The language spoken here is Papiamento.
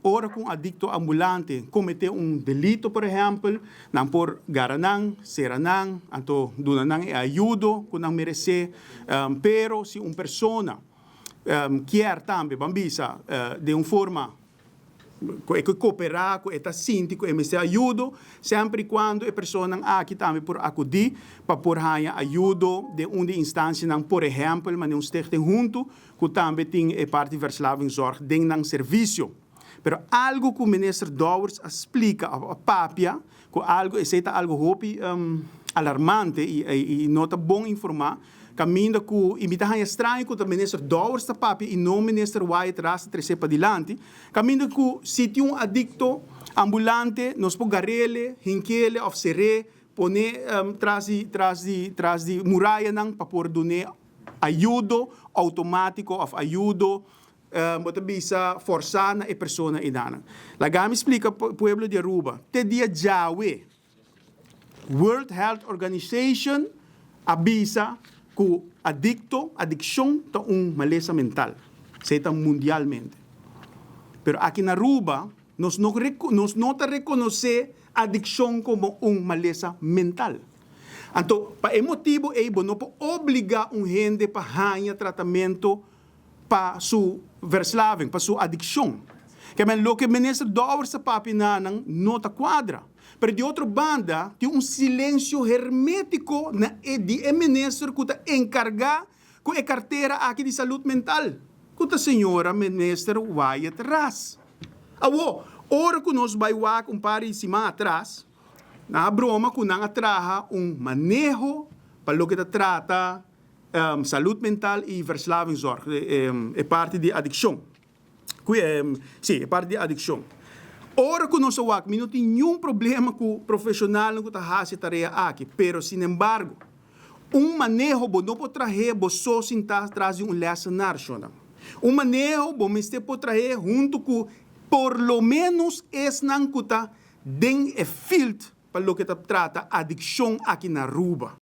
Ora cu un adicto ambulante comete un delito, por ehempel, nan por gara nan, cera nan, anto duna nan e ayudo cu nan merece. Pero si un persona kier tambe, ban bisa, den un forma cu e ke coopera, cu e ta sinti cu e mester ayudo, semper y cuando e personanan aki tambe por acudi pa por haya ayudo den un di instancianan, por ehempel, manera un stichting Hunto, cu tambe tin e parti verslavingszorg den nan servicio. Pero algo cu Minister Dowers a splica, a papia, cu algo, esey ta algo hopi alarmante y no ta bon informa, caminda cu, y mi ta haya straño cu ta Minister Dowers ta papia y no Minister Wyatt Ras ta trece padilanti, caminda cu si tin un adicto ambulante, nos por garele, hinkele of cere, pone tras di murayanan pa por dune ayudo automatico of ayudo, bo ta bisa, forsa na e persona einan. Laga mi splica pueblo di Aruba. Te dia djawe, World Health Organization a bisa cu adiccion ta un malesa mental. Esey ta mundialmente. Pero aki na Aruba, nos no ta reconoce adiccion como un malesa mental. Anto, pa e motibo ey, no por obliga un hende pa haña tratamento pa su verslaving, pa su adiccion. Kiermen, loke Minister Dowers a papia einan no ta cuadra. Pero di otro banda, tin un silencio hermetico na di e minister cu ta encarga cu e cartera aki di salud mental. Cu ta señora Minister Wyatt Ras. Awo, ora cu nos bay wak un par di siman atras, nan a broma cu nan a traha un maneho pa loke ta trata salud mental y verslavingszorg, e parti di adiccion. Si, e parti di adiccion. Ora cu nos wak, mi no tin ningun problema cu profesional cu ta haci e tarea aki, pero sin embargo, un maneho bo no por traha bo so sinta tras di un lessenaar, shona. Un maneho bo mester por traha hunto cu por lo menos esnan cu ta den e field pa loke ta trata adiccion aki na Aruba.